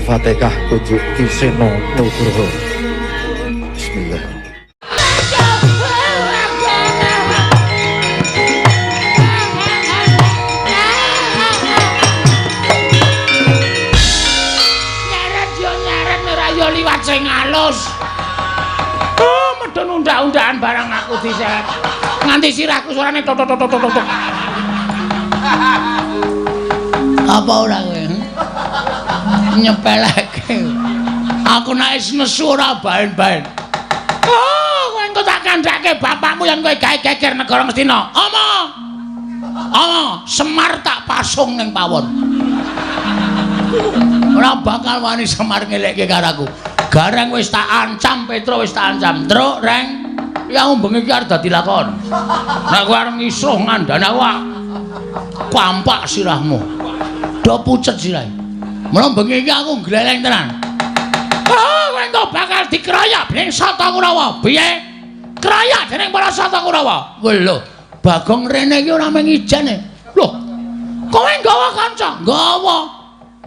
Al-Fatihah kunjuk Ki Seno Nugroho. Bismillah. Nyeret yo nyeret ora yo liwat sing alus. Oh, medun undak-undakan barang aku diseret. Nganti sirahku suarane tok tok tok tok tok. Apa ora kowe? Nyepeleke. Aku nek wis nesu ora baen-baen. Oh, kowe engko tak kandhake bapakmu yen kowe gawe geger negara Ngastina. Ama. Ama, Semar tak pasung ning pawon. Ora bakal wani Semar ngelekke karo aku. Gareng wis tak ancam, Petro wis tak ancam. Truk, Reng. Ya bengi iki arep dadi lakon. Nek kowe arep ngisuh ngandani aku, kampak sirahmu. Do pucet sirahe. Mula bengi iki aku gleleng tenan. Oh, kowe engko bakal dikeroyok dening Sata Kurawa. Piye? Keroyok dening para Sata Kurawa. Lho, Bagong rene iki ora mung ijen e. Lho, kowe nggawa kanca? Nggawa.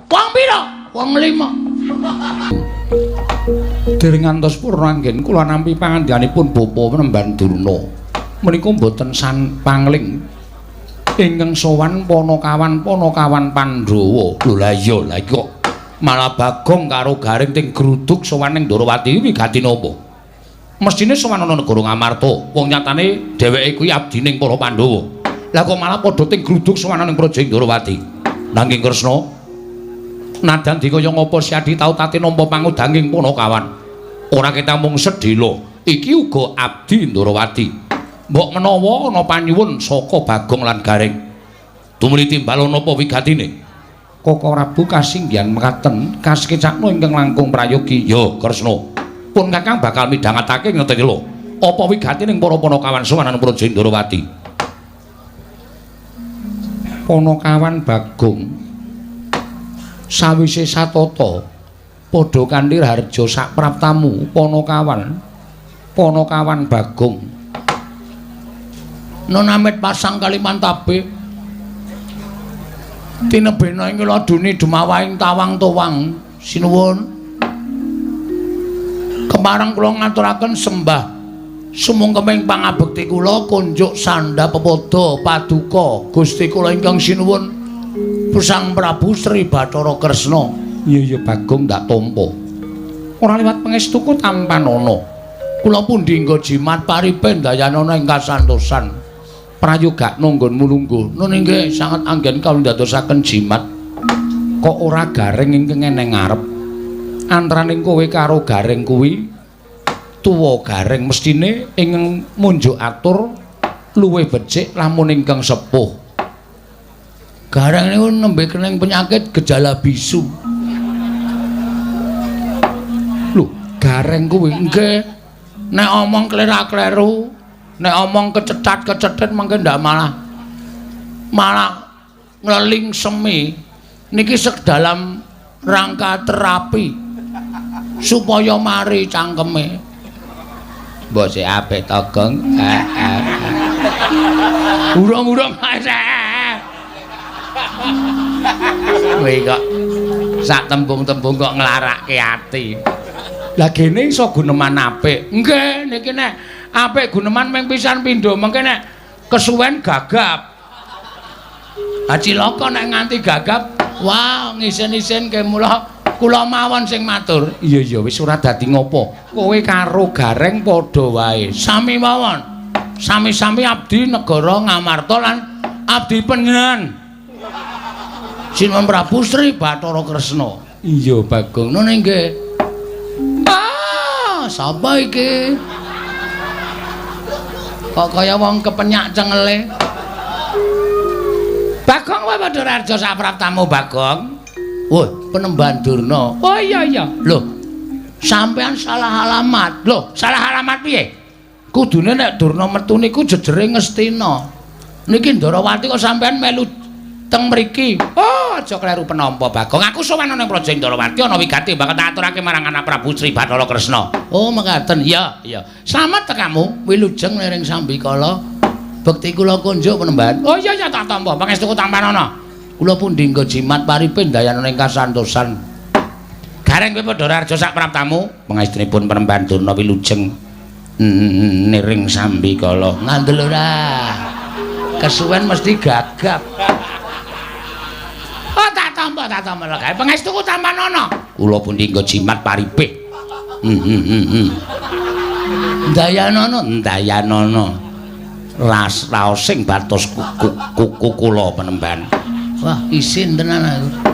Wong pira? Wong 5. Dereng ngantos purna anggen kula nampi pangandikanipun Bapa Penemban Durna. Menika mboten san pangling ingkang sowan panakawan-panakawan Pandhawa. Lho lah iya, lah iki kok malah Bagong karo Gareng ting gruduk sowan ning Ndorowati wigati napa? Mesthine sowan ana negara Ngamarta. Wong nyatane dheweke kuwi abdining para Pandhawa. Lah kok malah padha ting gruduk sowan ning Praja Ndorowati. Nanging Kresna, nadan dikaya ngapa Siadi tau tate nampa pangudanging panakawan. Ora ketang mung sedhela, iki uga abdi Ndorowati. Mbok menawa ana panyuwun saka Bagong lan Gareng. Tumuli timbal napa wigatine? Koko Prabu kasinggihan mekaten kasekecakno ingkang langkung prayogi. Ya, Kresna. Pun Kakang bakal midhangetake ngerti lho. Apa wigatining para panakawan sowan ana Praja Ndorowati? Panakawan Bagong sawise satata padha kanthi raharja sapraptamu panakawan panakawan Bagong nun amit pasang Kalimantabe tinebena ing laduni dumawahing tawang towang. Sinuwun kemarang kula ngaturaken sembah sumungkeming pangabekti kula kunjuk sandha pepada paduka Gusti kula ingkang sinuwun Sang Prabu Sri Bathara Kresna. Iya iya Bagong ndak tampa. Ora liwat pangestuku tampanana. Kula pundi nggo jimat paripe ndayanana ing kasantosan. Prayogakna nggonmu lungguh. Nun inggih sanget anggen kawula ndadosaken jimat. Kok ora Gareng ingkang eneng ngarep? Antaraning kowe karo Gareng kuwi tuwa Gareng mesthine ingkang munjuk atur luwih becik lamun ingkang sepuh. Gareng niku nembe kening penyakit gejala bisu. Lho, Gareng kuwi nggih. Nek omong klera-kleru, nek omong kecetat-kecetit mangke ndak malah malah ngleling semi. Niki sek dalam rangka terapi supaya mari cangkeme. Mbok sik apik to, Gong. Urung-urung kowe kok sak tembung-tembung kok nglarake ati. Lah gene iso guneman apik. Nggih, niki nek apik guneman mung pisan pindho, mengke nek kesuwen gagap. Ha cilaka nek nganti gagap, wah ngisin-isin ke mula kula mawon sing matur. Iya iya wis ora dadi ngopo. Kowe karo Gareng padha wae. Sami mawon. Sami-sami abdi negara Ngamarta lan abdi panjenengan. Sinuwun Prabu Sri Bathara Kresna. Iya Bagong. Nun inggih. Ah, sapa iki? Kok kaya wong kepenyak cengele. Bagong kowe padha raja sapraptamu Bagong. Wah, Penemban Durna. Oh iya iya. Lho, sampean salah alamat. Lho, salah alamat piye? Kudune nek Durna metu niku jejere Ngastina. Niki Ndorowati kok sampean melu teng mriki. Oh, aja kleru penampa Bagong. Aku sowan ana ing Praja Ndorowati ana wigati bakal tak aturake marang anak Prabu Sri Bathara Kresna. Oh, mekaten. Iya, iya. Slamet tekamu, wilujeng liring sambikala. Bekti kula kunjuk Penemban. Oh iya iya tak tampa. Pangestuku tampanana. Kula pundi nggo jimat paripe ndayanana ing kasantosan. Gareng kowe padha raja sak praptamu. Pangestunipun Panembahan Durna wilujeng niring sambikala. Ngandel ora. Kesuwen mesti gagap. Oh tak tampa legae. Pangestuku tampanono. Kula pundi nggo jimat paripih. Ndayanono, ndayanono. Ras raosing batos kuku kula Panembahan. Wah, isin tenan aku.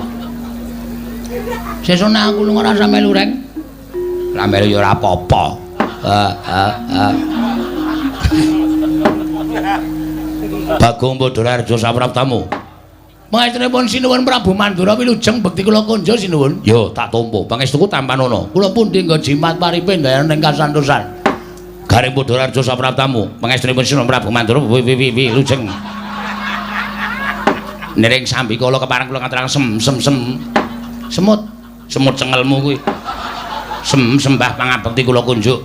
Sesuk nek aku lunga ora melu reng. Ora melu ya ora apa-apa. Bagong Badararja sapraptamu. Pangestunipun sinuwun Prabu Mandura wilujeng bekti kula konjo sinuwun. Yo tak tampa. Pangestuku tampanono. Kula pundi nggo jimat paripe ndayana ing kasantosan. Gareng Badararja sapraptamu. Pangestunipun sinuwun Prabu Mandura wilujeng. Niring sambikala kepareng kula ngaturaken sem sem sem. Semut, semut cengelmu kuwi. Sem sembah pangabekti kula kunjuk.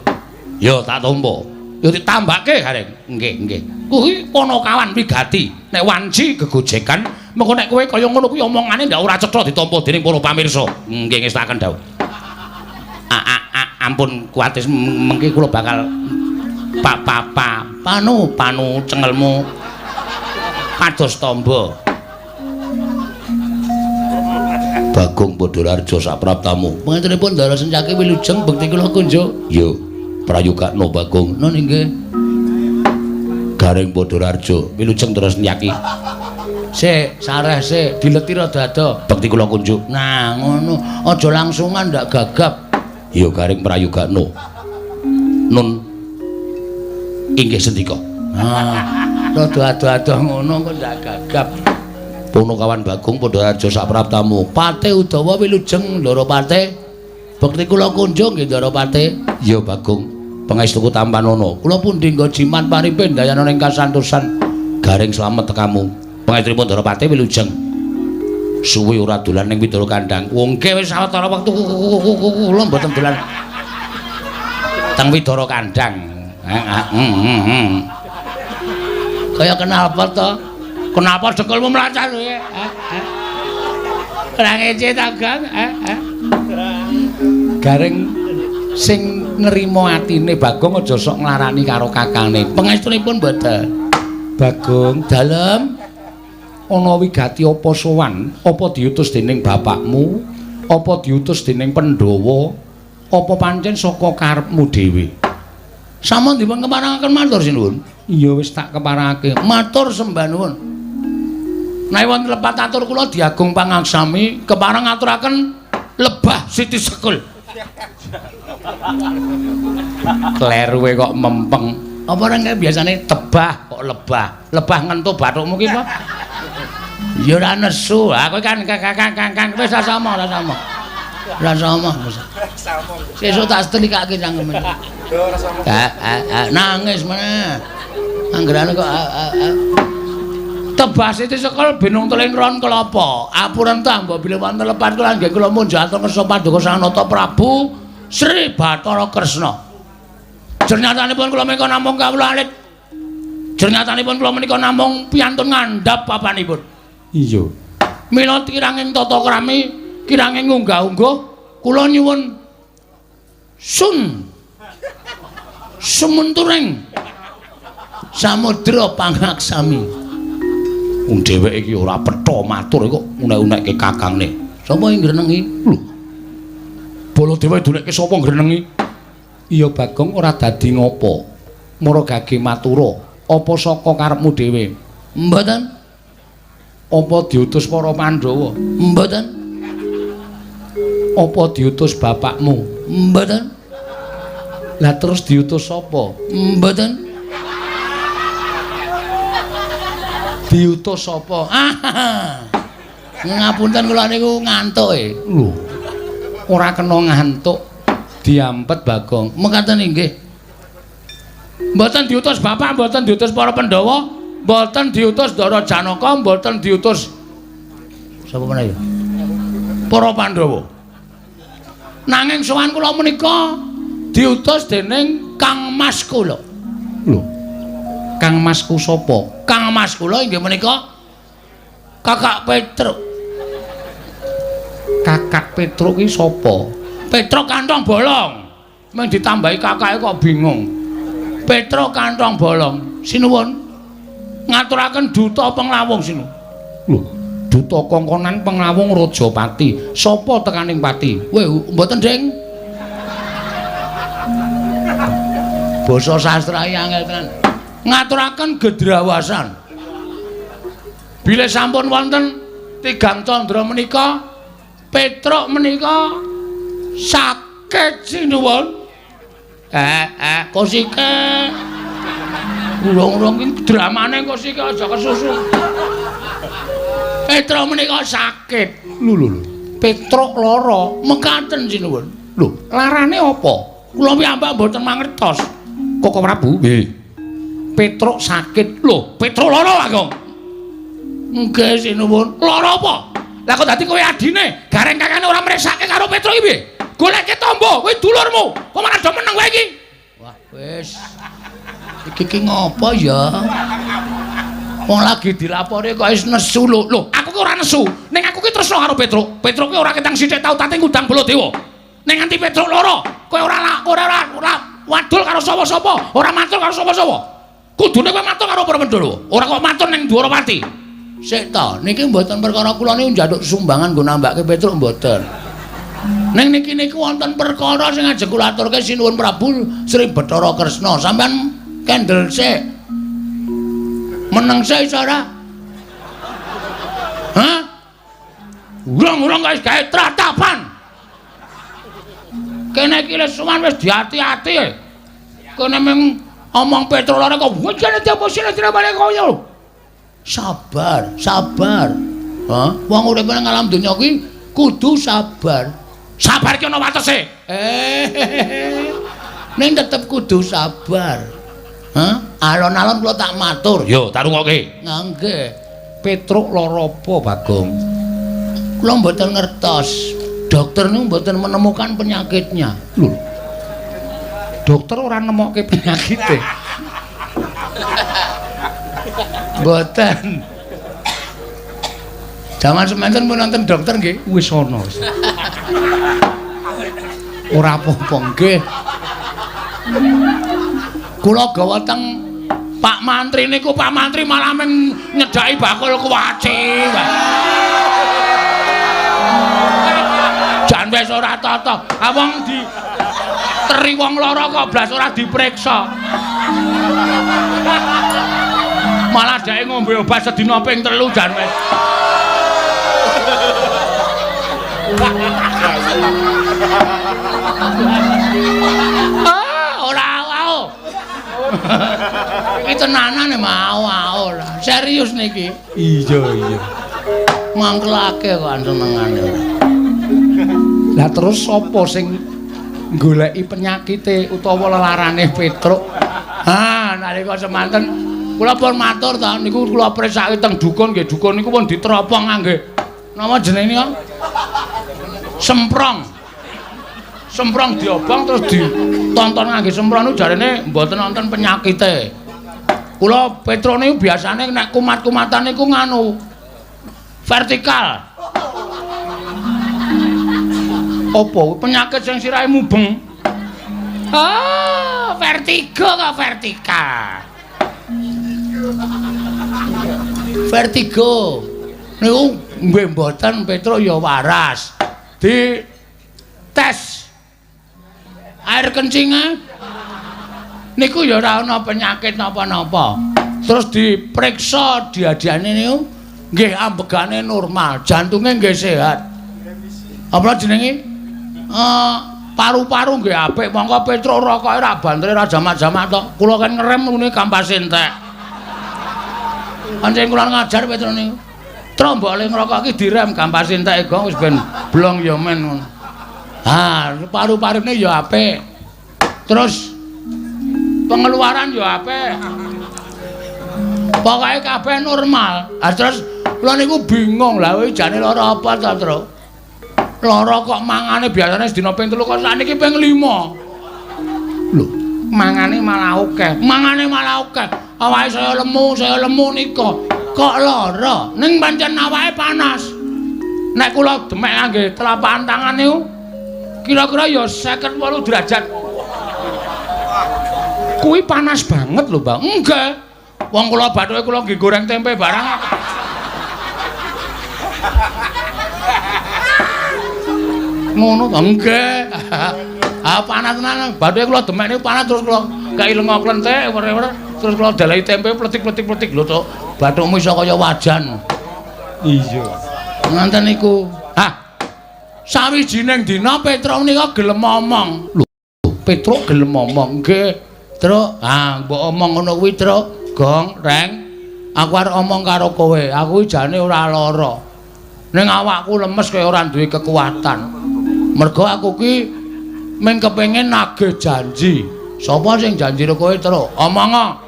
Yo tak tampa. Yo ditambahke Gareng. Nggih, nggih. Kuwi Panakawan wigati. Nek wanci gegojekan, mengko nek kowe kaya ngono kuwi omongane ndak ora cetha ditampa dening para pamirsa. Nggih ngestakaken dawuh. Ampun kuwatir mengki kula bakal pa pa pa panu panu cengelmu kados tamba. Bagong Badararja sapraptamu. Pangantenipun Ndara Sencaki wilujeng bekti kula kunjuk. Yo prayogakno Bagong. Nun inggih. Gareng Badararja wilujeng Ndara Sencaki. Sik, sareh sik, dileti rada ado. Bekti kula kunjuk. Nah, ngono. Aja langsungan ndak gagap. Yo Gareng prayogakno. Nun inggih sendika. Nah, rada ado-ado ngono kok ndak gagap. Punakawan Bagong Badararja sapraptamu. Pate Udawa wilujeng Ndara Pate. Bekti kula kunjung nggih Ndara Pate. Ya Bagong, pangestuku tampanono. Kula pundi nggo jimat paripe ndayana ing kasantosan. Gareng slamet tekamu. Pangestunipun Ndara Pate wilujeng. Suwe ora dolan ning Widara Kandang. Wong nggih wis sawetara wektu kula mboten dolan teng Widara Kandang. Kaya kenapa to? Kenapa dekelmu mlacar kowe? Ora ngece ta, Gang? Gareng sing nrimo atine Bagong aja sok nglarani karo kakangne. Pangestunipun mboten. Bagong, dalem ana wigati apa sowan? Apa diutus dening bapakmu? Apa diutus dening Pandhawa? Apa pancen saka karepmu dhewe? Sampun dipun keparengaken matur sinuwun. Iya wis tak keparengake. Matur sembah nuwun. Nek wonten lepat atur kula diagung pangaksami kepareng ngaturaken lebah Siti Sekul. Kleruwe kok mempeng. Apa ora kaya biasane tebah kok lebah. Lebah ngentu bathukmu ki apa? Ya ora nesu. Ha kowe kan kang wis ora sama, ora sama. Ora sama. Sesuk tak setelikake cangkeme. Ora sama. Nangis meneh. Anggerane kok Tebah Siti Sekul binung teling ron kelapa. Apuran ta mbok bilih wonten lepat kula nggih kula munjuk atur kersa paduka Sang Nata Prabu Sri Bathara Kresna. Jernyatanipun kula menika namung kawula alit. Jernyatanipun kula menika namung piyantun ngandhap papanipun. Iya. Mila kiranging tata krami, kiranging unggah-ungguh kula nyuwun sun sumunturing samudra pangaksami. Wong dheweke iki ora petha matur kok unek-unekke kakangne. Sapa sing ngrenengi? Lho. Baladewa dunekke sapa ngrenengi? Iya Bagong ora dadi ngopo. Mara gage matura, apa saka karepmu dhewe? Mboten. Apa diutus para Pandhawa? Mboten. Apa diutus bapakmu? Mboten. Lah terus diutus sapa? Mboten. Diutus sapa? Ngapunten kula niku ngantuk e. Lho. Ora kena ngantuk. Diampet Bagong. Mekaten inggih. Mboten diutus bapak, mboten diutus para Pandhawa, mboten diutus Ndara Janaka, mboten diutus sapa meneh ya? Para Pandhawa. Nanging sowan kula menika diutus dening Kang Mas kula. Lho. Kang Masku sapa? Kang Mas kula inggih menika Kakak Petruk. Kakak Petruk ki sapa? Petruk kantong bolong. Mung ditambahi kakake kok bingung. Petruk kantong bolong. Sinuwun. Ngaturaken duta penglawung sinuwun. Lho, duta kongkonan penglawung Rajapati. Sapa tekaning pati? Weh, mboten, Ding. Basa sastra angel tenan. Ngaturaken gedrawasan. Bilih sampun wonten tigang candra menika, Petruk menika sakit sinuwun. Kosike. Urung-urung iki dramane kosike aja kesusu. Petruk menika sakit. Lho lho lho. Petruk lara, mekaten sinuwun. Lho, larane apa? Kula piyambak mboten mangertos. Koko Prabu? Nggih. Petruk sakit. Lho, Petruk lara, Bagong. Nggih sinuwun. Lara apa? Lah kok dadi kowe adine, gareng kakane ora mresake karo Petruk iki piye? Goleke tombo, kowe dulurmu. Kok malah do meneng kowe iki? Wah, wis. Iki ki ngopo ya? Wong lagi dilapori kok wis nesu lho. Lho, aku ki ora nesu. Ning aku ki tresno karo Petruk. Petruk ki ora ketang sithik tau tate ngundang Baladewa. Ning nganti Petruk lara, kowe ora ora wadul karo sapa-sapa, ora matur karo sapa-sapa. Kudune kowe matur karo para Pandhawa, ora kok matur ning Dwarawati. Sik ta, niki mboten perkara kula niku njaluk sumbangan nggo nambake Petruk mboten. Ning niki niku wonten perkara sing ajeng kula aturke sinuwun Prabu Sri Bathara Kresna. Sampeyan kendel sik. Meneng sik iso ora? Hah? Urung-urung kok wis gawe tratapan. Kene iki wis suwan wis diati-ati. Kene mung omong Petruk lara kok wujane diapo sire balik koyo. Sabar, sabar. Hah? Wong urip nang alam donya kuwi kudu sabar. Sabar ki ana watese. Ning tetep kudu sabar. Hah? Alon-alon kula tak matur. Yo, tak rungokke. Nggih. Petruk lara apa, Bagong? Kula mboten ngertos. Dokter niku mboten menemukan penyakitnya. Lho. Dokter ora nemokke penyakite. Mboten. Jaman semanten pun nonton dokter nggih? Wis ana. Ora apa-apa nggih. Kula gawa teng Pak Mantri niku, Pak Mantri malah men nyedhaki bakul kuwaci. Jan wis ora tata. Ah wong di teri wong lara kok blas ora diperiksa. Malah dheke ngombe obat sedina ping 3 jan wis. Ah, ora au. Iki tenanan mau au lah. Serius niki. Iya, iya. Mangkelake kok senengane. Lah terus sapa sing goleki penyakite utawa lelarane Petruk? Ah, nalika semanten kula pun matur ta niku kula presake teng dukun nggih, dukun niku pun diteropong ngangge napa jenenge niku? Semprong. Semprong diobong terus ditonton ngangge semprong niku jarene mboten wonten penyakite. Kula Petruk niku biasane nek kumat-kumatan niku nganu vertikal. Apa penyakit sing sirahe mubeng? Ah, vertigo kok vertikal. Vertigo. Niku nggih mboten Petruk ya waras. Di tes air kencingnya niku ya ora ana penyakit napa-napa. Terus diperiksa diadiane niku nggih ambegane normal, jantunge nggih sehat. Apa jenenge? Paru-paru nggih apik, mongko Petruk rokoke ra bantere ra jamak-jamak to. Kula kan ngerem ngene kampase entek. Pancen kula ngajar Petruk niku. Truk mbok le ngrokok iki direm kampase entek gong wis ben blong ya men ngono. Ha, paru-parune ya apik. Terus pengeluaran ya apik. Pokoke kabeh normal. Ha terus kula niku bingung lah kowe jane lara apa ta, Truk? Lara kok mangane biasane sedina ping 3 kok sakniki ping 5. Lho, mangane malah akeh. Mangane malah akeh. Awake saya lemu nika. Kok lara? Ning pancen awake panas. Nek kula demek ngangge telapak tangan niku Kira-kira ya 58 derajat. Kuwi panas banget lho, Mbak. Enggak. Wong kula bathuke kula nggih goreng tempe barang. Ngono to? Nggih. Ah panas tenan. Bathuke kula demek niku panas terus kula kei lenga klenthek wer-wer terus kula dalahi tempe pletik-pletik-pletik lho to. Bathukmu iso kaya wajan. Iya. Ngoten niku. Hah. Sawijining dina Petruk menika gelem omong. Lho, Petruk gelem omong. Nggih. Truk, ah mbok omong ngono kuwi, Truk. Gong, Reng. Aku arep omong karo kowe. Aku jane ora lara. Ning awakku lemes kaya ora duwe kekuatan. Mergo aku ki mung kepengin nagih janji. Sapa sing janji karo kowe, Truk? Omongo.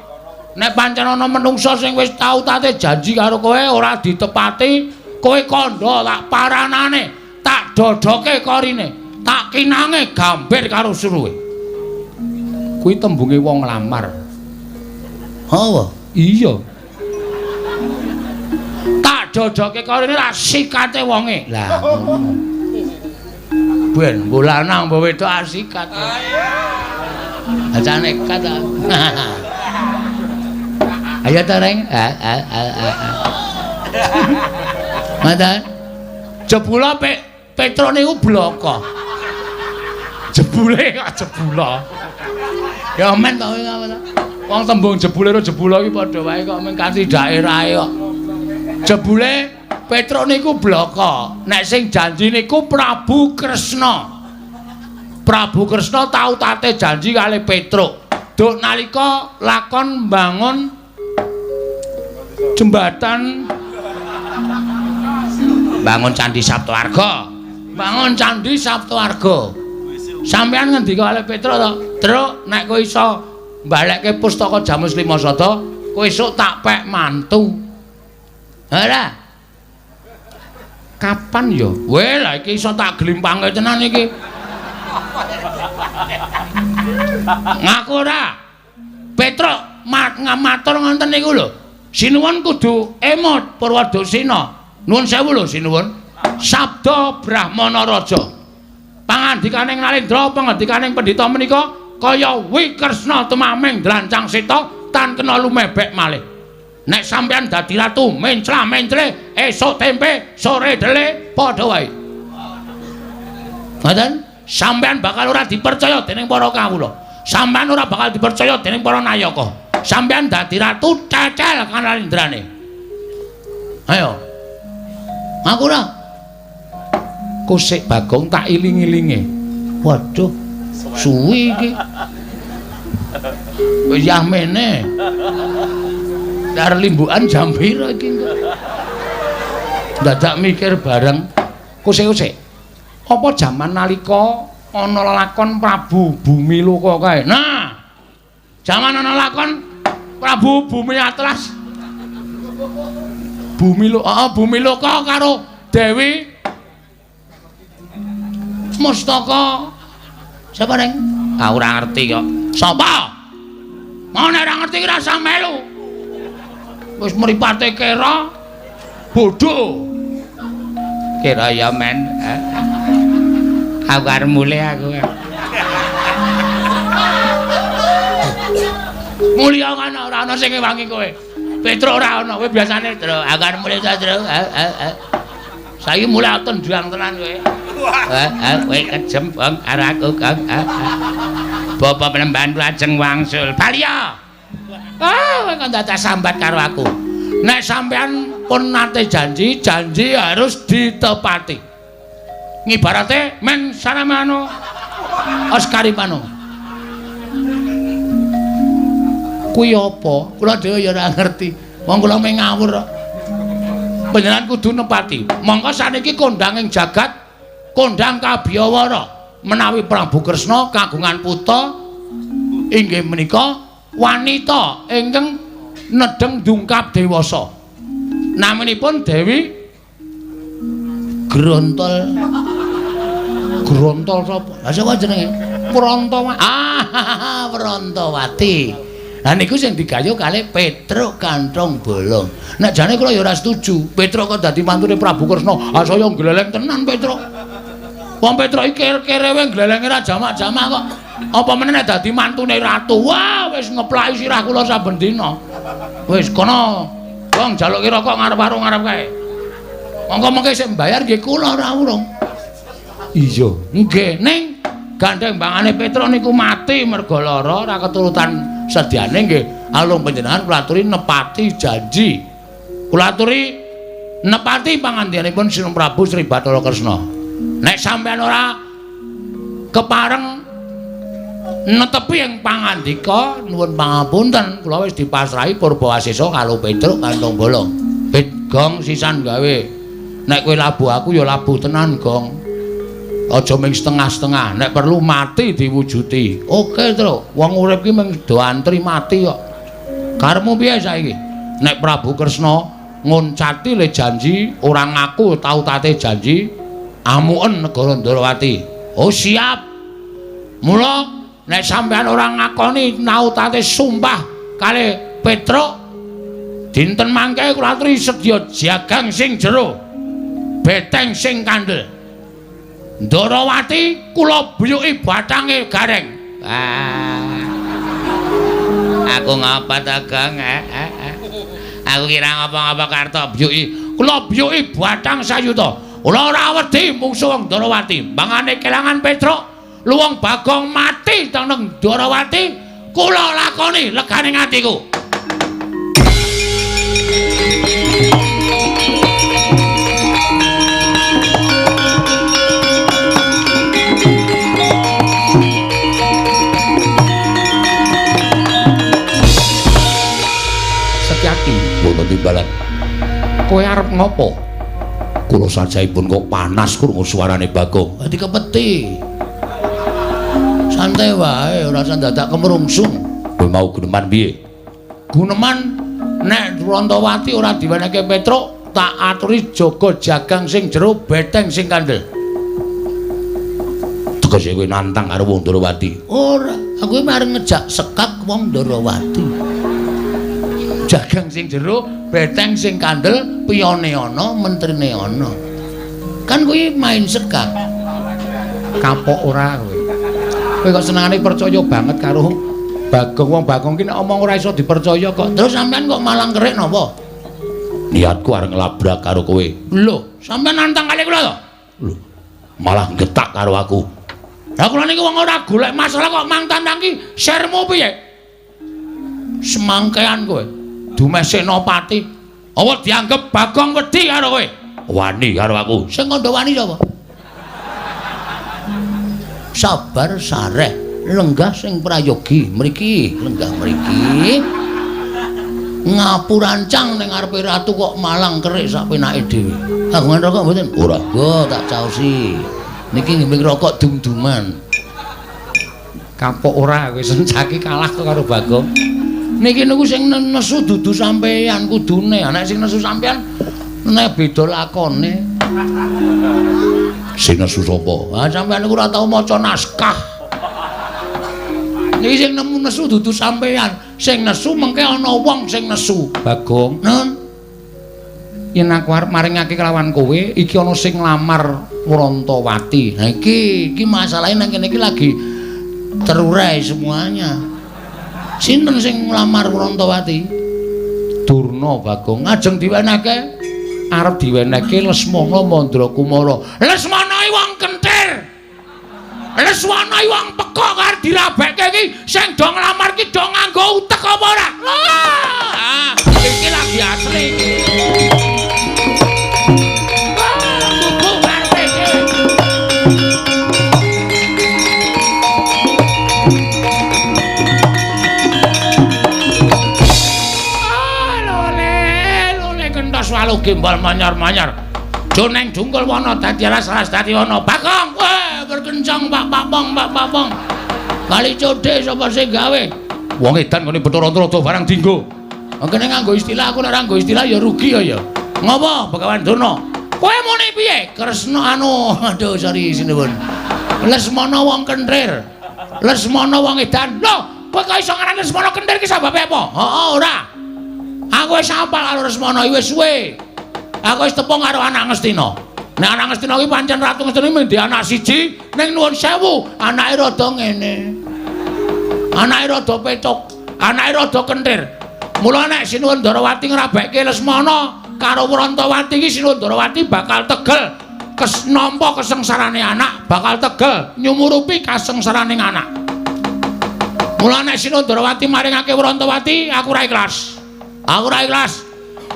Nek pancen ana menungsa sing wis tau tate janji karo kowe ora ditepati, kowe kandha tak paranane, tak dodoke korine, tak kinange gambir karo suruhe. Kuwi tembunge wong lamar. Hawa? Iya. Tak dodoke korine tak sikate wonge. Lah ngono. Ben mbok lanang mbok wedok asikat. Aja nekat ta. Ayo ta, Reng. Ngoten. Jebula Petruk niku bloko. Jebule kok jebula. Ya men to kowe ta. Wong tembung jebule karo jebula iki padha wae kok men kanthi daerahe kok. Jebule Petruk niku bloko. Nek sing janji niku Prabu Kresna. Prabu Kresna tau tate janji kali Petruk. Duk nalika lakon mbangun jembatan, bangun Candi Saptawarga. Bangun Candi Saptawarga. Sampeyan ngendika kali Petruk to, "Truk, nek kowe iso mbalekke pustaka Jamus Lima Sada, kowe esuk tak pek mantu." Ora. Kapan ya? Weh, lah iki iso tak glimpange tenan iki. Ngaku ora? Petruk matur ngoten niku lho. Sinuwun kudu emot Purwadusina. Nuwun sewu lho sinuwun. Sabda Brahmana Raja. Pangandikaning Nalendra, pangandikaning pendhita menika kaya Wikresna tumaming dlancang seta tan kena lumebek malih. Nek sampeyan dadi ratu mencla-mencle esuk tempe, sore dele padha wae. Ngoten? Sampeyan bakal ora dipercaya dening para kawula. Sampeyan ora bakal dipercaya dening para nayaka. Sampeyan dadi ratu cecel kanalendrane. Ayo. Aku ora. Kusik Bagong tak iling-ilinge. Waduh, suwi iki. Wis yahmene. Dar limbukan jam pira iki engko? Dadak mikir bareng. Kusik-kusik. Apa jaman nalika ana lakon Prabu Bumiloka kae? Nah, jaman ana lakon Prabu Bumi Atlas. Bumiloka, Bumiloka karo Dewi Mustaka. Sapa, Reng? Ah ora ngerti kok. Sapa? Mau nek ora ngerti ki rasa melu. Wis mripate kera bodho. Kira ya men. Aku arep mulih aku. Mulya kan ora ana sing ngewangi kowe. Petruk ora ana, kowe biasane, Truk, aku arep mulih ta, Truk. Saiki mulih tendang tenan kowe. Kowe kejem, Bang, karo aku, Kang. Bapak Penemban lajeng wangsul. Baliya. Ah, kowe kok dadak sambat karo aku. Nek sampean pun nate janji, janji harus ditepati. Ngibarate men saramano Oscarimano. Kuwi apa? Kula dhewe ya ora ngerti. Wong kula mung ngawur kok. Panjenengan kudu nepati. Mongko saniki kondang ing jagat, kondang kabiyawara menawi Prabu Kresna kagungan putra inggih menika wanita ingkang nedheng dungkap dewasa. Naminipun Dewi Grontol. Grontol sapa? Lah sapa jenenge? Prantawati. Ah, Prantawati. Lah niku sing digayuh kalih Petruk Kanthong Bolong. Nek jane kula ya ora setuju. Petruk kok dadi mantune Prabu Kresna. Ah saya gleleng tenan Petruk. Wong Petruk iki kerewe glelenge ra jamak-jamak kok. Apa meneh nek dadi mantune ratu. Wah, wis ngeplaki sirah kula saben dina. Wis kono. Wong jaluki rokok ngarep warung ngarep kae. Monggo mengke sing mbayar nggih kula ora urung. Iya, nggih ning gandeng bangane Petruk niku mati mergo lara ora keturutan sediane nggih. Alung panjenengan kula aturi nepati janji. Kula aturi nepati pangandikanipun Sri Prabu Sri Bathara Kresna. Nek sampeyan ora kepareng netepi ing pangandika nuwun pangapunten kula wis dipasrahi Purbawasesa karo Petruk kantong bolong. Pit gong sisan gawe. Nek kowe labuh aku ya labuh tenan gong. Aja ming setengah-setengah, nek perlu mati diwujuti. Oke, Truk. Wong urip ki mung do antri mati kok. Karepmu piye saiki? Nek Prabu Kresna ngoncati le janji, ora ngaku tau tate janji, amuken negara Ndrawati. Oh, siap. Mula nek sampeyan ora ngakoni nautate sumpah kalih Petruk, dinten mangke kula aturi sedya jagang sing jero, beteng sing kandel. Ndrawati kula buyuki bathange Gareng. Ah. Aku ngapa ta, Gong? Aku kira ngapa-ngapa karto buyuki. Kula buyuki bathang sayuta. Kula ora wedi mungsuh wong Ndrawati. Mangane kelangan Petruk, luwung Bagong mati teng Ndrawati, kula lakoni legane atiku. Timbalan. Kowe arep ngopo? Kula sajaipun kok panas krungu suarane Bagong. Dadi kepeti. Santai wae, ora usah dadak kemrungsung. Kowe mau guneman piye? Guneman nek Rantawati ora diwenehke Petruk, tak aturi jaga jagang sing jero, beteng sing kandel. Tegese kowe nantang karo wong Ndrawati. Ora, aku arep ngejak sekak wong Ndrawati. Jagang sing jero, beteng sing kandel, piyone ana, mentrine ana. Kan kuwi main sekak. Kapok ora kowe. Kowe kok senengane percaya banget karo Bagong. Wong Bagong ki nek omong ora iso dipercaya kok. Terus sampean kok malang kerik napa? Niatku arep nglabrak karo kowe. Lho, sampean nantang kali kula to? Lho, malah getak karo aku. Lah kula niki wong ora golek masalah kok mang tantang ki sermu piye? Semangkean kowe. Dumeh Senopati. Apa dianggep Bagong wedi karo kowe? Wani karo aku. Sing kandha wani sapa? Sabar sareh, lenggah sing prayogi mriki, lenggah mriki. Ngapurancang ning ngarepe ratu kok malang kerik sak penake dhewe. Kagungan rokok mboten? Ora. Go tak caosi. Niki nggih rokok dum-duman. Kapok ora kowe sencaki kalah kok karo Bagong. Niki niku sing nesu dudu sampeyan kudune. Nek sing nesu sampeyan nek beda lakone. Sing nesu sapa? Ah sampeyan niku ora tau maca naskah. Niki sing nemu nesu dudu sampeyan. Sing nesu mengke ana wong sing nesu. Bagong. Nun. Yen aku arep maringake kelawan kowe, iki ana sing nglamar Wrantawati. Nah iki masalahe nang kene iki lagi terurai semuanya. Sinten sing nglamar Wrantawati? Durna Bagong. Ngajeng diwenehke? Arep diwenehke Lesmana Mandrakumara. Lesmana iki wong kentir. Lesmana iki wong pekok arep dirabekke iki sing do nglamar ki do nganggo utek apa ora? Ah, iki lagi asli iki. Walu gimbal manyar-manyar. Joneng jungkul wana dadi alas-alas dadi wana. Bagong, weh berkencang Pak Papong, Pak Papong. Kali codhe sapa sing gawe? Wong edan ngene Bathara Antarada barang dinggo. Kene nganggo istilah, aku nek ora nganggo istilah ya rugi ya ya. Ngopo Begawan Durna? Kowe muni piye? Kresna anu, aduh sorry sinuwun. Lesmana wong kenthir. Lesmana wong edan. Lho, kowe kok iso ngarani Lesmana kenthir ki sababe apa? Heeh, ora. Aku wis apal karo Lesmana iki wis suwe. Aku wis tepung karo anak Ngastina. Nek anak Ngastina ki pancen Ratu Ngastina mung duwe anak siji, ning nuwun sewu, anake rada ngene. Anake rada pecok, anake rada kentir. Mula nek Sinuwun Ndarawati ngrabekke Lesmana karo Wrantawati iki Sinuwun Ndarawati bakal tegel nampa kesengsarane anak, bakal tegel nyumurupi kasengsarane anak. Mula nek Sinuwun Ndarawati maringake Wrantawati, aku ora ikhlas. Aku ora ikhlas.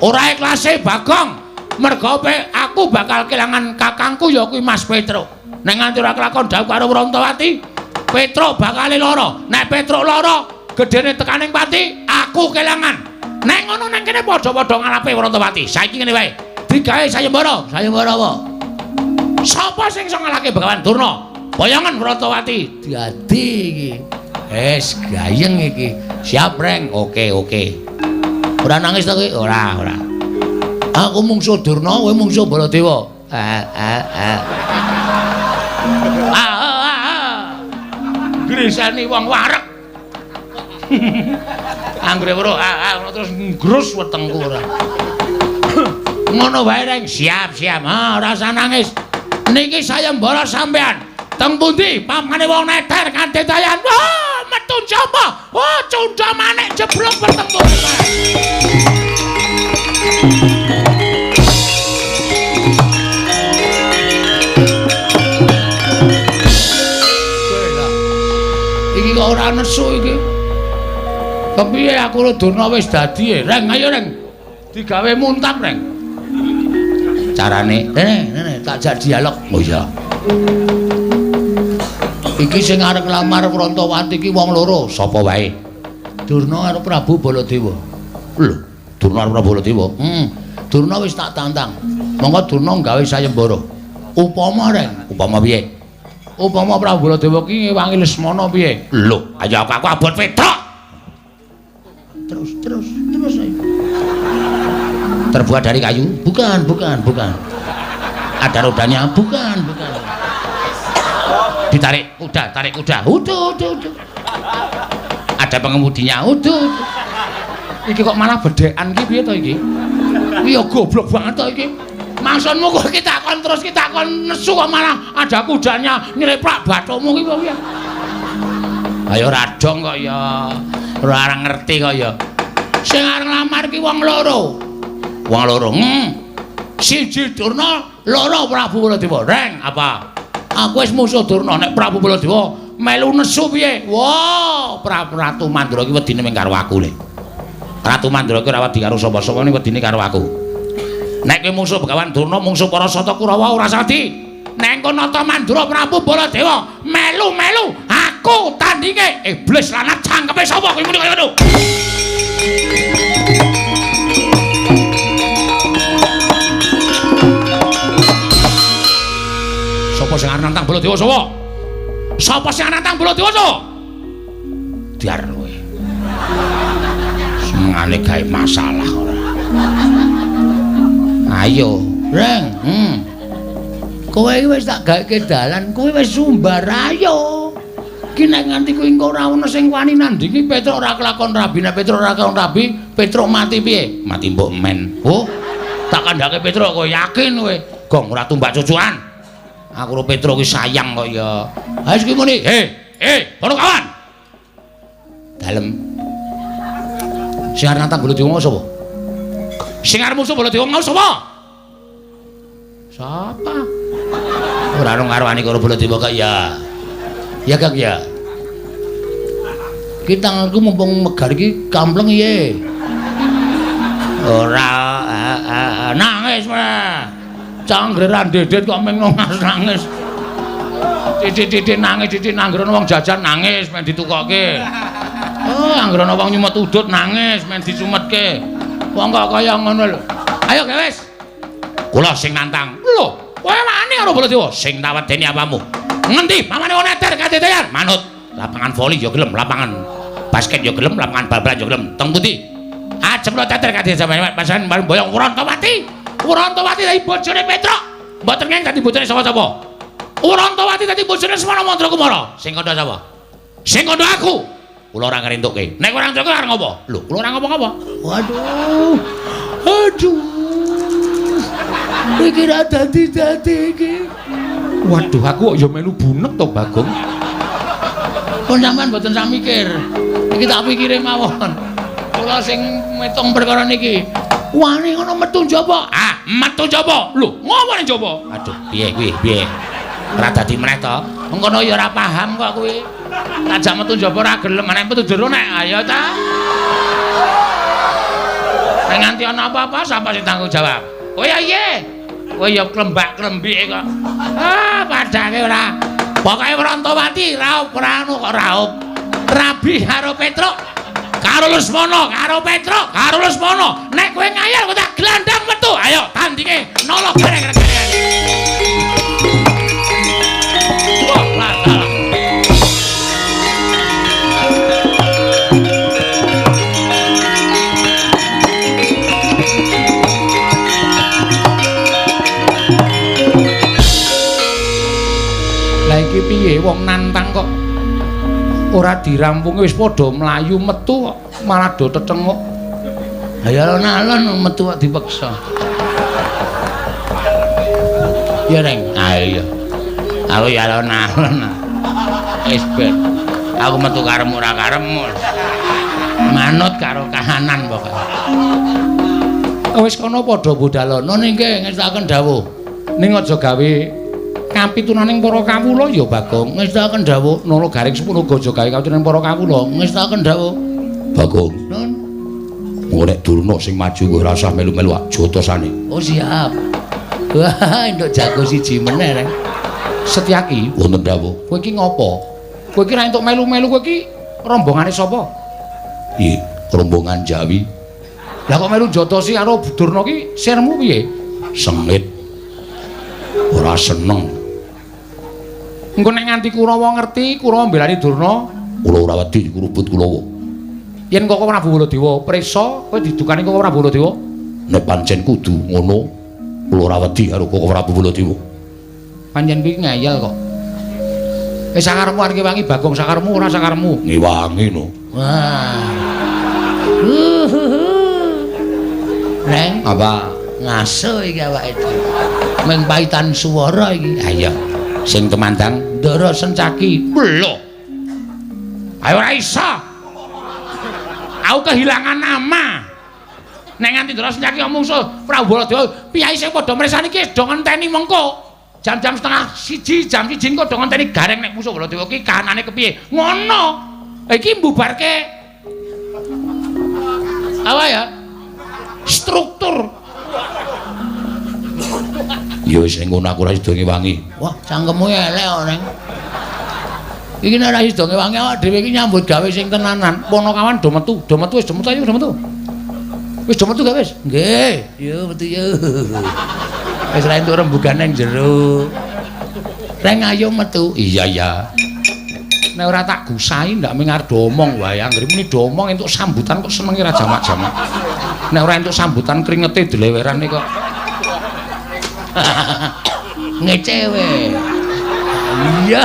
Ora ikhlase Bagong. Merga aku bakal kelangan kakangku ya kuwi Mas Petruk. Nek nganti ora kelakon dhawuh karo Wrantawati, Petruk bakal lara. Nek Petruk lara, gedene tekaning pati, aku kelangan. Nek ngono nang kene padha-padha ngalape Wrantawati. Saiki ngene wae. Digawe sayembara. Sayembara apa? Sapa sing iso ngalahke Begawan Durna? Boyongan Wrantawati. Dadi iki. Wis gayeng iki. Siap, Reng. Oke, oke. Ora nangis to kowe? Ora, ora. Aku mungsuh Durna, kowe mungsuh Baladewa. Grisani wong wareg. Anggere weruh terus ngrus wetengku ora. Ngono wae, Reng. Siap, siap. Ha, ora usah nangis. Niki sayembara sampean. Teng pundi pamane wong neter kanthi dayan. Wah, metu sapa? Wah, cundha manik jeblok wetengku. Iki kok ora nesu iki. Kepiye aku karo Durna wis dadi e? Reng, ayo Reng. Digawe muntap, Reng. Carane, rene, rene tak jak dialog. Oh iya. Iki sing arep nglamar Wrantawati iki wong loro, sapa wae? Durna karo Prabu Baladewa. Lho, Durna karo Prabu Baladewa. Durna wis tak tantang. Monggo Durna gawe sayembara. Upama, Reng, upama piye? Upama Prabu Baladewa ki ngewangi Lesmana piye? Lho, ayo aku abot Petruk. Terus, terus, terus ayo. Terbuat dari kayu? Bukan, bukan, bukan. Ada rodanya? Bukan, bukan. Ditarik kuda, tarik kuda. Uduh, uduh, uduh. Ada pengemudinya? Uduh, uduh. Iki kok malah bedhekan ki piye to iki? Iki ya goblok banget to iki. Maksudmu kok kita kon terus kita kon nesu kok malah ada kudanya nyleprak bathukmu ki piye? Ayo radong kok ya. Ora ngerti kok ya. Sing arep nglamar ki wong loro. Wong loro. Siji Durna, loro Prabu Baladewa. Reng, apa? Aku wis musuh Durna, nek Prabu Baladewa melu nesu piye? Wah, Prabu Ratu Mandura ki wedine mung karo aku le. Ratu Mandura ki ora wedi karo sapa-sapa, ning wedine karo aku. Nek kowe musuh Begawan Durna, mungsuh para Sata Kurawa ora sadi. Nek engko nata Mandura Prabu Baladewa melu-melu aku tandinge. Iblis lanat cangkeme sapa kowe muni kaya ngono? Sapa sing arep nantang Baladewa sapa? Sapa sing arep nantang Baladewa sapa? Diar kowe. Senengane gawe masalah ora. Ayo, Reng. Kowe iki wis tak gawekke dalan, kowe wis sumbar ayo. Ki nek nganti kuwi engko ora ono sing wani nandingi Petruk ora kelakon rabi, nek Petruk ora kelakon rabi, Petruk mati piye? Mati mbok men. Oh, tak kandhake Petruk kowe yakin kowe. Gong ora tumbak cucuan. Aku karo Petruk ki sayang kok ya. Ha wis ki muni, "Hei, para kawan." Dalem. Sing arep nantang Baladewa sapa? Sing arep musuh Baladewa mau sapa? Sapa? Ora ono ngarwani karo Baladewa kok ya. Ya Kang ya. Ki tanganku mumpung megar iki kampleng piye? Ora nangis meneh. Canggre ra ndedet kok meng nangis. Titik-titik nangis, titik anggere wong jajan nangis men ditukokke. Oh, anggere ana wong nyumet udut nangis men disumetke. Wong kok kaya ngono lho. Ayo wis. Kula sing nantang. Lho, kowe wani karo Baladewa? Sing tak wedeni apamu? Ngendi pamane wong neter kadetean? Manut. Lapangan voli ya gelem, lapangan basket ya gelem, lapangan bal-balan ya gelem. Teng pundi? Ajem lo teter kadhe sampeyan pasan boyong Wrantawati. Wrantawati dadi bojone Petruk. Mboten ngeng dadi bojone sapa-sapa. Wrantawati dadi bojone Semana Mandrakumara. Sing kandha sapa? Sing kandha aku. Kula ora ngrentukke. Nek ora ngrentukke arep ngopo? Lho, kula ora ngopo-ngopo. Waduh. Aduh. Iki ra dadi-dadi iki. Waduh, aku kok ya melu bunek to, Bagong. Pun sampean mboten sak mikir. Iki tak pikire mawon. Kula sing metung perkara niki. Wani ngono metu njaba. Ah, metu njaba. Lho, ngopo ning njaba? Aduh, piye kuwi? Piye? Ora dadi meneh to? Mengkono ya ora paham kok kuwi. Tajak metu njaba ora gelem, nek metu jero nek ayo ta. Nek nganti ana apa-apa sapa sing tanggung jawab? Oh ya iya. Kowe ya klembak-klembike kok. Ah, padake ora. Pokoke Wrantawati raup ora anu kok raup. Rabi karo Petruk. Karo Lesmana, karo Petruk, karo Lesmana. Nek kowe ngayal kowe tak glandang metu. Ayo tandinge nolo gareng-gareng. Wah, lah. Lah iki piye wong nantang kok ora dirampungi wis padha mlayu metu kok malah do tetenguk. Lah ya alon-alon metu kok dipeksa. Ya Reng, ayo. Aku ya alon-alon. Wis ben. Aku metu karepmu ora karepmu. Manut karo kahanan pokoke. Wis kono padha budalono nggih ngestakaken dawuh. Ning aja gawe kapitunaning para kawula ya Bagong. Ngestakaken dawuh. Nala garing sepuluh aja gawe kapitunaning para kawula. Ngestakaken dawuh. Bagong. Nun. Engko nek Durna sing maju kowe ora usah melu-melu jotosane. Oh siap. Wah, entuk jago siji meneh Reng. Setyaki wonten dawuh. Kowe iki ngopo? Kowe iki ra entuk melu-melu, kowe iki rombongane sapa? Iya, rombongan Jawi. Lah kok melu jotosi karo Durna ki sirmu piye? Sengit. Ora seneng. Engko nek nganti Kurawa ngerti, Kurawa mbelani Durna, kula ora wedi kurubut Kurawa. Yen Koko Prabu Baladewa prisa, kowe didukani Koko Prabu Baladewa? Nek pancen kudu ngono, kula ora wedi karo Koko Prabu Baladewa. Pancen kuwi ngeyel kok. Wis sakarepmu arep ngewangi Bagong, sakarepmu ora sakarepmu. Ngewangi no. Wah. Reng, apa? Ngaso iki awake dhewe. Meng paitan swara iki. Ha iya. Sing tumandang Ndara Sencaki. Lho. Ayo ora iso. Aku kehilangan nama. Nek nganti Ndara Sencaki mungsuh Prabu Baladewa, piyai sing padha mresani iki do ngenteni mengko. Jam-jam 12:30, jam 1 engko do ngenteni gareng nek musuh Baladewa iki kahanane kepiye. Ngono. Iki mbubarke apa ya? Struktur. Ya wis ngono aku ora sida ngewangi. Wah, cangkemmu elek kok, Neng. Iki nek ora sida ngewangi awak dhewe iki nyambut gawe sing tenanan. Ponokawan do metu, do metu wis do metu ayo do metu. Wis do metu gak wis? Nggih, yo metu yo. Wis ra entuk rembugan nang jero. Reng ayo metu. Iya iya. Nek ora tak gusahi ndak ming arep do omong wae. Anggere muni do omong entuk sambutan kok senenge ra jamak-jamak. Nek ora entuk sambutan kringete dlewerane kok. Ngecewe. Iya.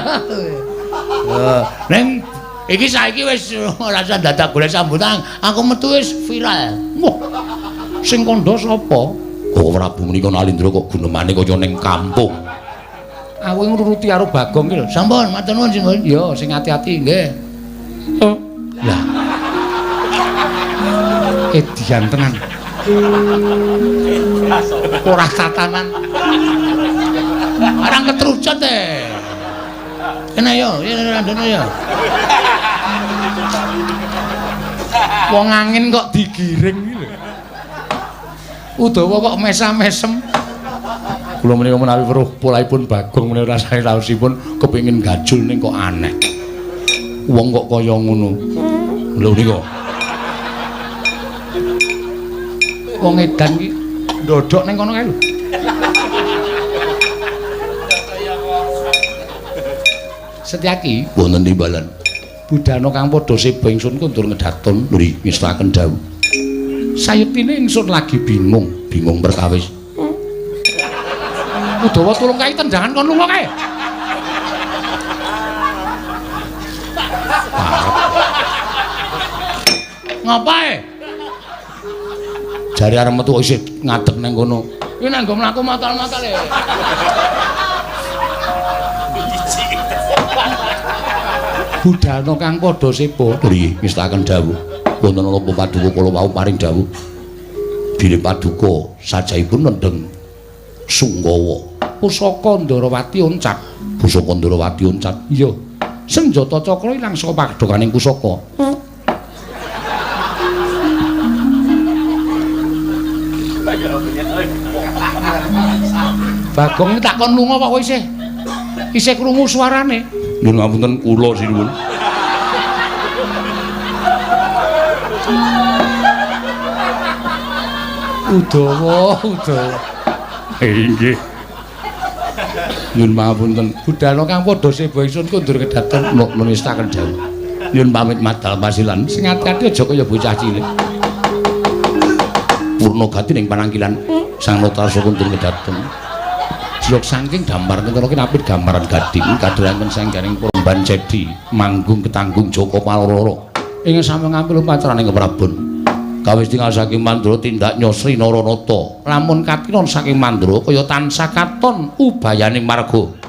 Neng iki saiki wis ora usah dadak golek sambutan, aku metu wis viral. Wah. Sing kandha sapa? Koko Prabu menika Nalindra kok gunemane kaya ning kampung. Aku ngruruti karo Bagong iki lho. Sampun, matur nuwun Simbun. Ya, sing ati-ati nggih. Oh. Lah. Edian tenan. Ora tatanan. Arang ketrucut e. Kena yo, ya randene yo. Wong angin kok digiring iki lho. Udawa kok mesam-mesem. Kula menika menawi weruh polahipun Bagong menika rasane raosipun kepengin gajul ning kok aneh. Wong kok kaya ngono. Lho nika. Wong edan iki ndodhok ning kono kae lho. Setyaki wonten timbalan. Budana kang padha seba ingsun kundur ngedatun nuri ngestaken dawuh. Sayektine ingsun lagi bingung, bingung perkawis. Udawa tulung kae tendangan kon lunga kae. Ngapae? Jare arep metu isih ngadeg ning kono. Iki nek nggo mlaku matal-matal e. Budalna kang padha seba. Nggih, ngestaken dawuh. Wonten napa paduka kula wau paring dawuh. Bilih paduka sajaipun nendheng Sungkawa. Pusaka Ndarawati oncat. Pusaka Ndarawati oncat. Iya. Senjata cakra ilang saka padhokaning pusaka. Bagong takon lunga kok isih. Isih krungu suarane. Nyuwun ngapunten kula sinuwun. Udawa, udawa. Inggih. Nyuwun pangapunten. Budalna kang padha seba ingsun kundur kedaton nestaken dawuh. Nyuwun pamit madal pasilan. Sing ati-ati aja kaya bocah cilik. Purna gati ning panangkilan Sang Natarasa kundur kedaton. Jlok saking damar kentara kinapit gambaran gading kadheranken sangganing Purban Cedi manggung ketanggung Joko Paloro. Ing sami ngambil upacaraning Prabon. Kawis tinggal saking Mandra tindak nyosri Naranata. Lamun katinon saking Mandra kaya tansah katon ubayaning marga.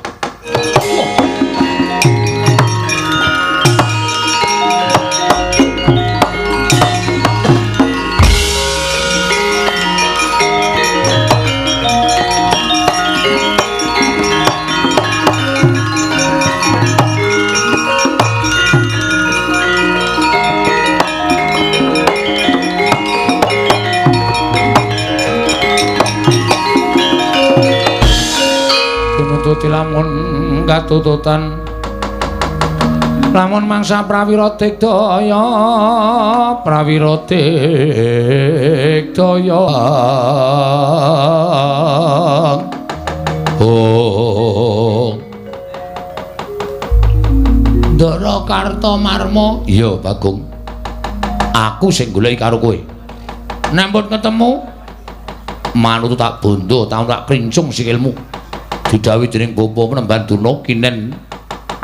Lamun katututan lamun mangsa prawira digdaya prawira digdaya oh Ndara Kartomarma. Iya Bagong, aku sing goleki karo kowe. Nek mbut ketemu manut tak bondo tak krincung sikilmu. Didhawuhi dening Bapa Penemban Durna kinen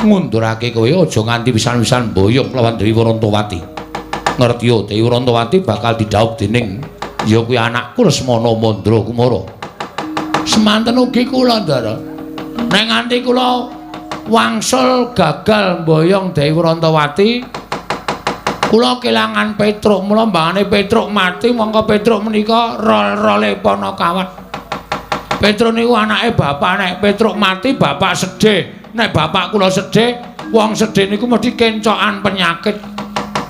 ngundurake kowe aja nganti pisan-pisan boyong lawan Dewi Warantawati. Ngerti yo Dewi Warantawati bakal didhawuh dening ya kuwi anakku Lesmana Mandra Kumara. Semanten ugi kula Ndara. Nek nganti kula wangsul gagal mboyong Dewi Warantawati, kula kelangan Petruk. Mula mbangane Petruk mati mongko Petruk menika rol-role Panakawan. Petruk niku anake bapak, nek Petruk mati bapak sedih. Nek bapak kula sedih, wong sedih niku mesti kencokan penyakit.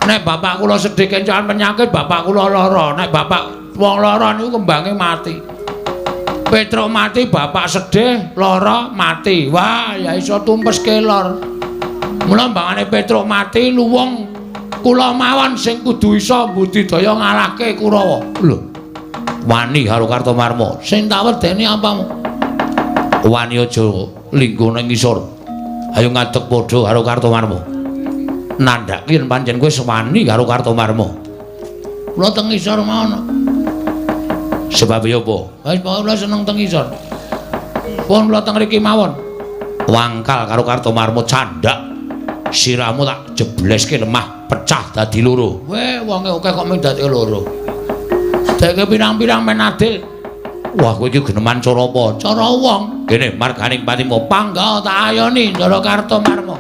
Nek bapak kula sedih kencokan penyakit, bapak kula lara. Nek bapak wong lara niku kembange mati. Petruk mati, bapak sedih, lara, mati. Wah, ya iso tumpes kelor. Mula mbangane Petruk mati luwung kula mawon sing kudu iso mbudidaya ngalahke Kurawa. Lho. Wani karo Kartomarma. Sing tak wedeni apamu? Wani aja lingguh ning ngisor. Ayo ngadeg padha karo Kartomarma. Nandhake yen pancen kowe wani karo Kartomarma. Kula teng ngisor mawon. Sebab ya apa? Wis pokoke kula seneng teng ngisor. Pun kula teng mriki mawon. Wangkal karo Kartomarma candhak. Sirahmu tak jebleske lemah pecah dadi loro. Weh, wonge akeh kok mung dadi loro. Deke pirang-pirang men adil. Wah, kowe iki geneman cara apa? Cara wong. Kene marganing patimu pangga tak ayoni Ndara Kartomarma.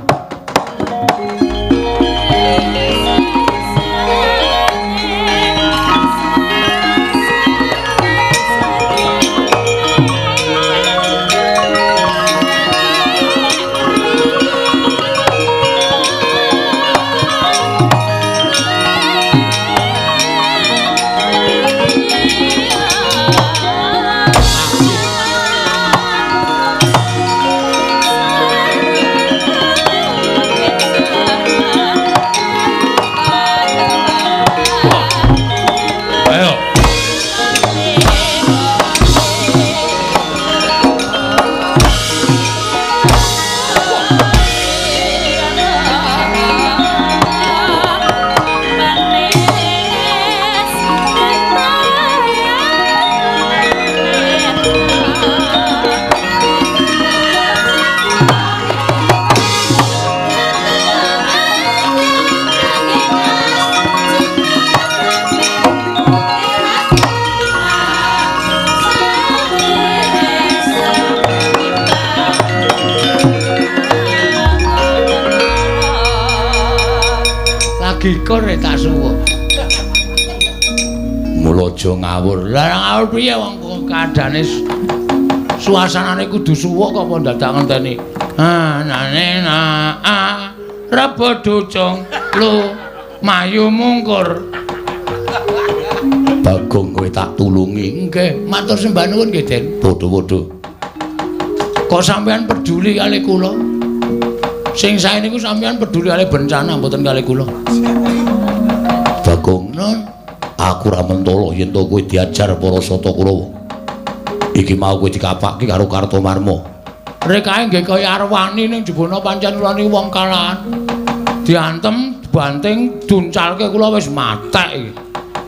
Gikur tak suwuk. Mula aja ngawur. Lah ngawur piye wong kadane suasanane kudu suwuk kok apa dadak ngenteni. Ah nane na a rebo ducung lu mayu mungkur. Bagong kowe tak tulungi. Nggih, matur sembah nuwun nggih, Den. Padha-padha. Kok sampean peduli kali kula? Sing sae niku sampean peduli kali bencana mboten kali kula. Bagong, nun, aku ora mentolo yen to kowe diajar para Sata Kurawa. Iki mau kowe dikapake karo Kartomarma. Rekae nggih kaya arwani ning jebana pancen kula niku wong kalahan. Diantem, banting, duncalke kula wis matek iki.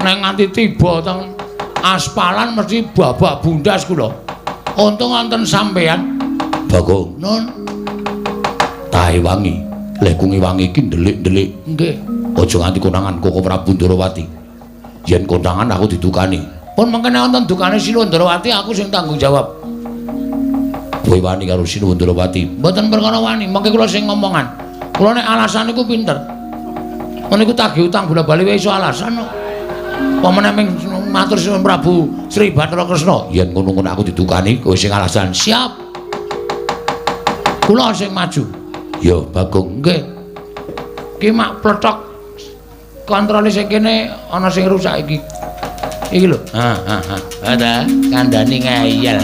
Nek nganti tiba teng aspalan mesti babak bundas kula. Untung wonten sampean. Bagong, nun. Tahe wangi, leh wangi iki ndelik-ndelik. Nggih. Aja nganti konangan Koko Prabu Ndorowati. Yen konangan aku didukani. Pun mengkene wonten dukane Sinuwun Ndorowati aku sing tanggung jawab. Kowe wani karo Sinuwun Ndorowati? Mboten perkara wani, mengke kula sing ngomongan. Kula nek alasan niku pinter. Niku tagih utang bola-bali wae iso alasan kok. Pamane ming matur Sinuwun Prabu Sri Bathara Kresna, yen ngono-ngono aku didukani kowe sing alasan. Siap. Kula sing maju. Ya Bagong, nggih. Ki mak plethok kontrole sing kene ana sing rusak iki. Iki lho. Ha ha ha. Ada kandhani ngeyel.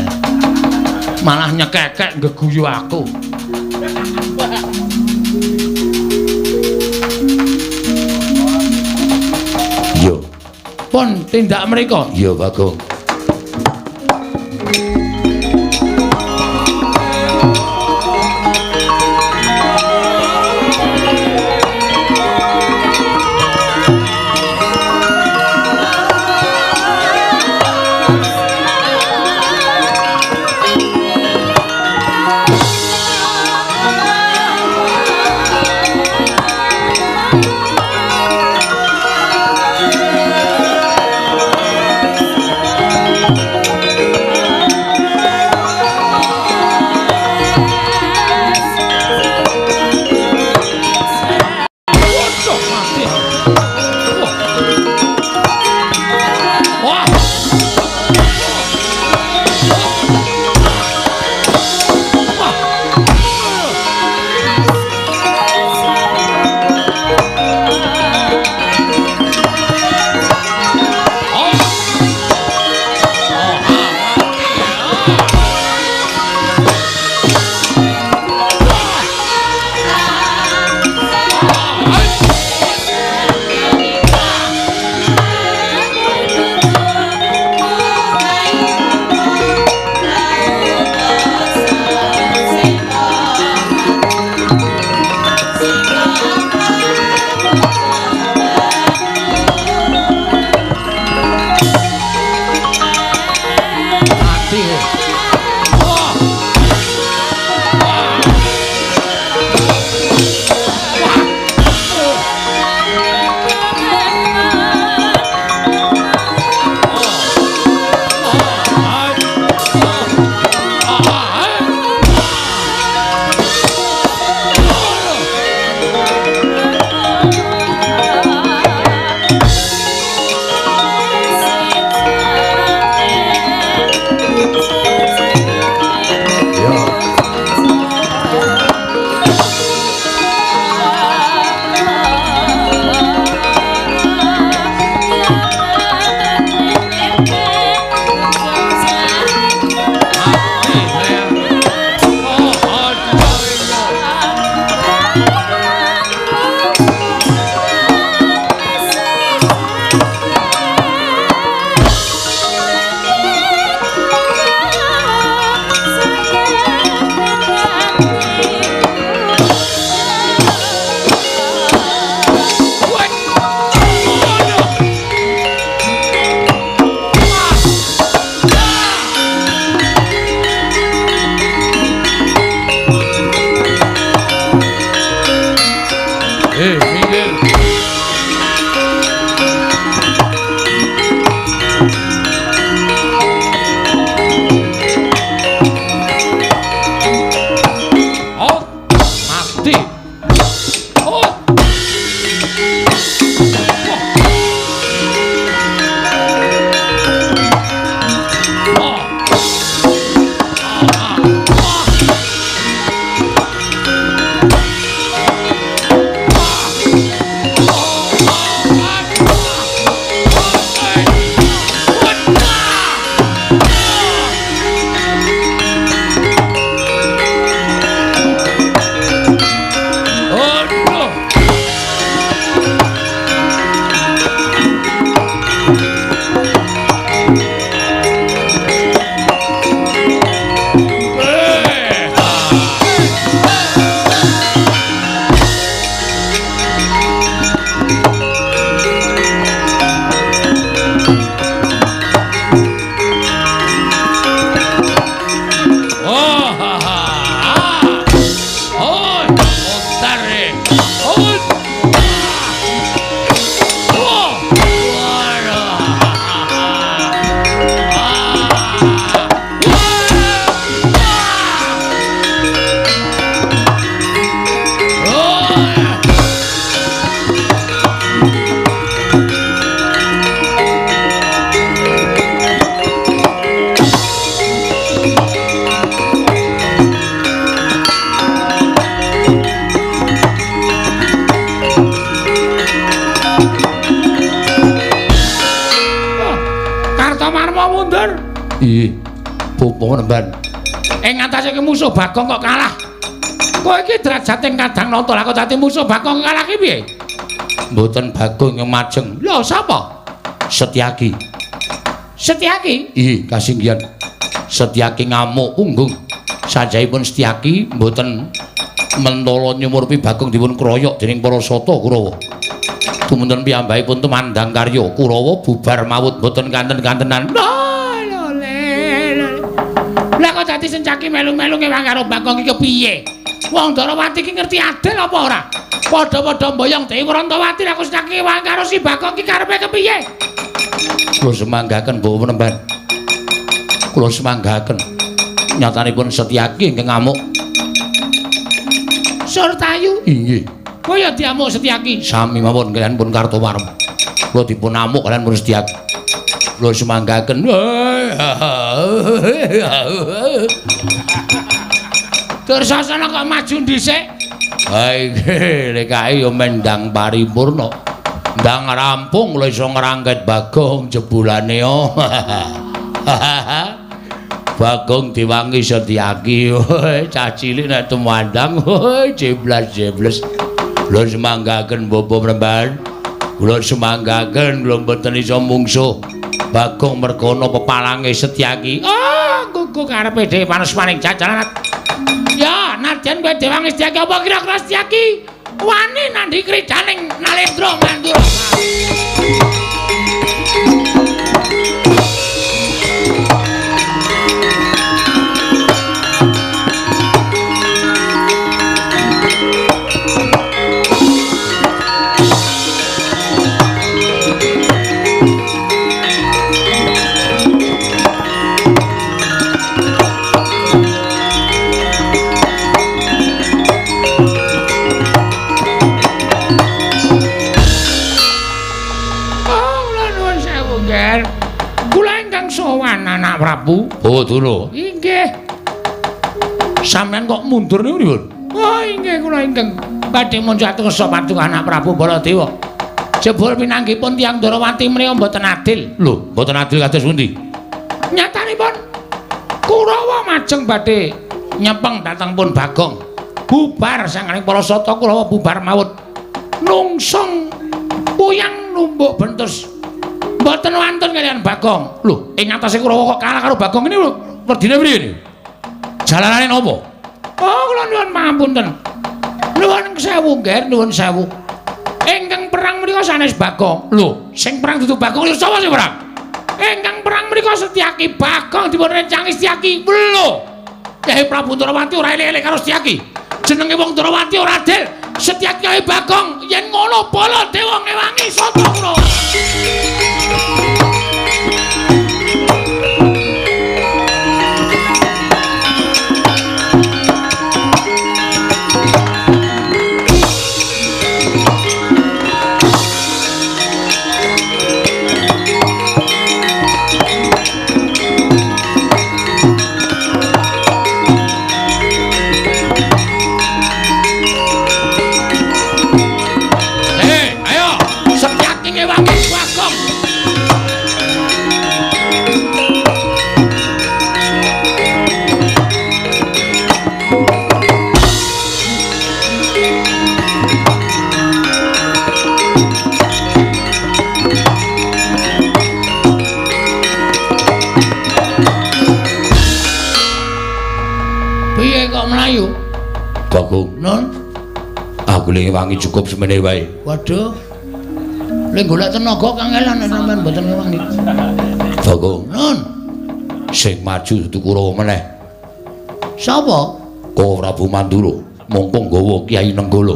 Malah nyekekek nggeguyu aku. Yo. Pun tindak mriko. Ya Bagong. Nggih. Bapa Nemban. Ing ngatasé musuh Bagong kok kalah. Kowe iki derajate kadang nata lah kok dadi musuh Bagong kalah ki piye? Mboten Bagong yang majeng. Lho sapa? Setyaki. Setyaki? Nggih, kasinggihan. Setyaki ngamuk punggung. Sajahipun Setyaki mboten mentala nyumurpi Bagong dipun kroyok dening para sata Kurawa. Tumunten piyambakipun tumandang karya Kurawa bubar mawut mboten kanten-kantenan. Lah kok dadi Setyaki melu-melu ngewang karo Bagong iki kepiye? Wong Ndorowati iki ngerti adil apa ora? Padha-padha mboyong Dewi Wrantawati lah kok Setyaki ngewang karo si Bagong iki karepe kepiye? Kula semanggaken Bapak Penemban. Kula semanggaken. Nyatanipun Setyaki ingkang ngamuk. Surtayu? Inggih. Kowe ya diamuk Setyaki? Sami mawon kaliyan pun Kartowarma. Kula dipun amuk kaliyan pun Setyaki. Kula semanggaken. Dursasana kok maju dhisik? Ha iki lek kae ya mendang paripurna. Ndang rampung kula iso ngrangket Bagong jebulane. Bagong diwangi Setyaki. Cah cilik nek tumandang jeblas-jebles. Kula semanggaken Bapak Penemban. Kula semanggaken kula mboten iso mungsuh Bagong mergana pepalange Setyaki. Oh, gugu karepe dhewe panas-paning jajaran. Ya, nadyan kowe diwangi Setyaki apa kira-kira Setyaki wani nandhi kridaning Nalendra Mandura? Prabu. Oh, Dura. Inggih. Sampeyan kok mundur niku pripun? Oh, inggih kula ingkang badhe munjat kersa paduka anak Prabu Baladewa. Jebul pinanggihipun tiyang Ndorowati menika mboten adil. Lho, mboten adil kados pundi? Nyatanipun Kurawa majeng badhe nyepeng dhateng pun Bagong. Bubar sanganing para sata Kurawa bubar mawut. Nungsung puyang numbuk bentus. Mboten wantun kaliyan Bagong. Lho, ing atase Kurawa kok kalah karo Bagong ini lho, werdine priye niku? Jalanane napa? Oh, kula nuwun pangapunten. Nuwun sewu, Ngger, nuwun sewu. Ingkang perang menika sanes Bagong. Lho, sing perang dudu Bagong lho sapa sing perang? Ingkang perang menika Setyaki. Bagong dipun rencangi Setyaki. Lho, Kyai Prabu Ndorowati ora elek-elek karo Setyaki. Jenenge wong Ndorowati ora adil. Setyaki karo Bagong yen ngono Baladewa ngewangi sata Kurawa. Bagong, Nun, aku le ngewangi cukup semene wae. Waduh. Le golek tenaga kangelan nek sampean mboten ngewangi. Bagong, Nun, sing maju dudu Kurawa meneh. Sapa? Koko Prabu Mandura, mongko nggawa Kyai Nenggala.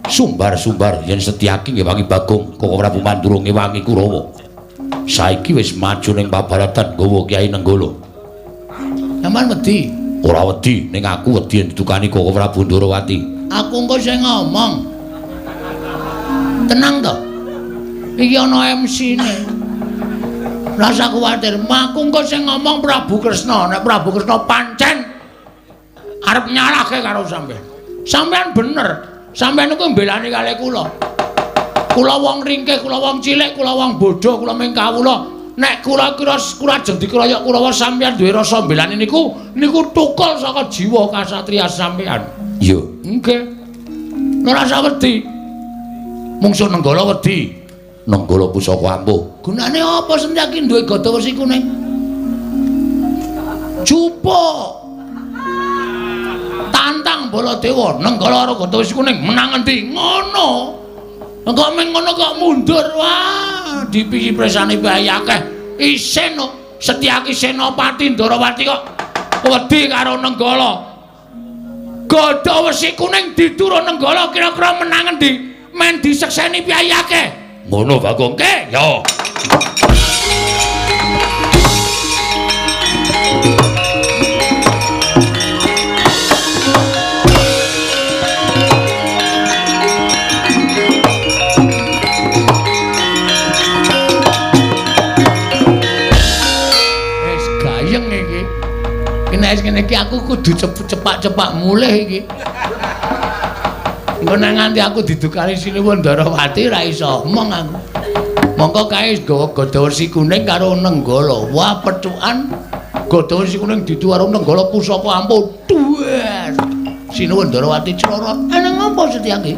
Sumbar-sumbar yen Setyaki ngewangi Bagong, Koko Prabu Mandura ngewangi Kurawa. Saiki wis maju ning pabaratan nggawa Kyai Nenggala. Sampeyan wedi? Ora wedi, ning aku wedi yen ditukani Koko Prabu Ndorowati. Aku engko sing ngomong. Tenang to. Iki ana MC-ne. Rasa kuwatir, aku engko sing ngomong Prabu Kresna. Nek Prabu Kresna pancen arep nyalahke karo sampeyan. Sampeyan bener. Sampeyan niku mbelani kalih kula. Kula wong ringkih, kula wong cilik, kula wong bodho, kula ming kawula. Nek kula kira kula ajeng dikeroyok Kurawa sampeyan duwe rasa mbelani niku niku tukul saka jiwa kasatriya sampeyan. Iya, nggih. Ora usah wedi. Mungsuh Nenggala wedi. Nenggala pusaka ampuh. Gunane apa Setyaki duwe gada wesi kuning? Jupuk. Tantang Baladewa, Nenggala karo gada wesi kuning menang endi? Ngono. Kok meng ngono kok mundur. Wah, dipisi presane bae akeh. Isin Setyaki Senopati Ndorowati kok wedi karo Nenggala. Gada wesi kuning diturun Nenggala kira-kira menang endi? Men disekseni piye akeh. Ngono Bagong ke? Ya. Wis gayeng iki. Nek ngene iki aku kudu cepak-cepak mulih iki. Engko nek nganti aku didukani Sinuwun Ndarawati ora iso omong aku. Mongko kae nggawa gada wesi kuning karo Nenggala. Wah, pethukan gada wesi kuning didu karo Nenggala pusaka ampuh. Duwer. Sinuwun Ndarawati crorot. Eneng apa Setyaki?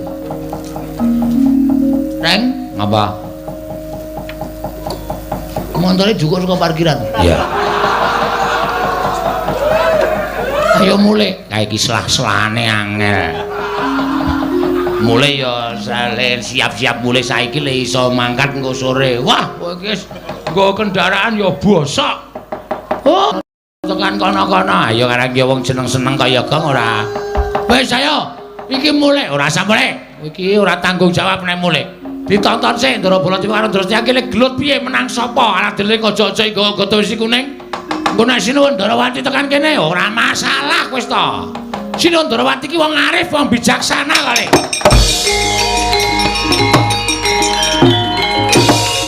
Reng, ngapa? Montore jukuk saka parkiran. Iya. Ayo mulih. Kae iki selah-selahane angel. Mulih ya siap-siap mulih saiki le iso mangkat engko sore. Wah, kowe iki wis nggawa kendaraan ya bosok. Oh, tekan kono-kono. Ayo karang ki wong seneng-seneng kaya gong ora. Wis ayo, iki mulih ora usah mulih. Iki ora tanggung jawab nek mulih. Ditonton sik Ndara Baladewa karo Ndara Setyaki le gelut piye menang sapa? Ala dhewe aja-aja nggawa gada wesi kuning. Engko nek Sinuwun Ndarawati tekan kene ora masalah wis to. Sinuwun Ndarawati ki wong arif, wong bijaksana kali.